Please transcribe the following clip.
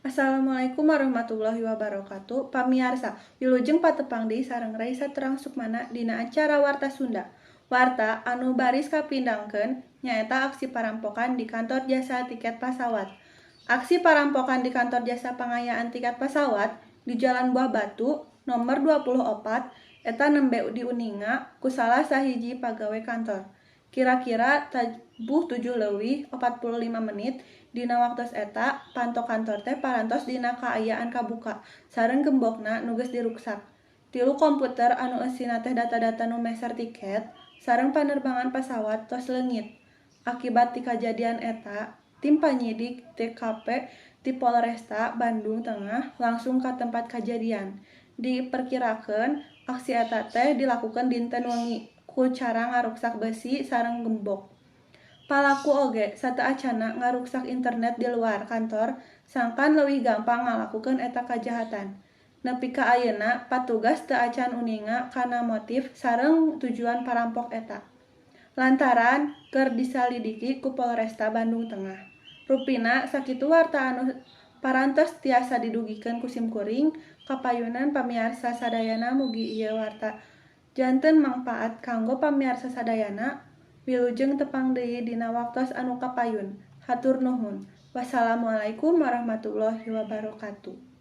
Assalamualaikum warahmatullahi wabarakatuh. Pamiarsa, wilujeng patepang deui sareng Raisa Terang Sukmana dina acara Warta Sunda. Warta anu baris kapindangkeun nyaeta aksi parampokan di kantor jasa tiket pasawat. Aksi parampokan di kantor jasa pangayaan tiket pasawat di Jalan Buah Batu nomor 24 eta nembe diuninga ku salah sahiji pagawe kantor. Kira-kira tabuh 7.45 dina waktos eta panto kantor teh parantos dina kaayaan kabuka sareng gembokna nu geus diruksak. Tilu komputer anu eusina teh data-data nu meser tiket sareng panerbangan pasawat tos leungit. Akibat ti kajadian eta, tim panyidik TKP ti Polresta Bandung Tengah langsung ka tempat kajadian. Diperkirakeun aksi eta teh dilakukeun dinten wengi ku cara ngaruksak besi sareng gembok. Palaku oge sateuacanna ngaruksak internet di luar kantor sangkan leuwih gampang ngalakukeun eta kajahatan. Nepi ka ayeuna patugas teu acan uninga kana motif sareng tujuan parampok eta. Lantaran keur disalidiki ku Polresta Bandung Tengah. Rupina sakitu warta anu parantos tiasa didugikeun ku simkuring, kapayunan pamiarsa sadayana, mugi ieu warta janten mangpaat kanggo pamiarsa sadayana. Wilujeng tepang deui dina waktos anu kapayun. Hatur nuhun. Wassalamualaikum warahmatullahi wabarakatuh.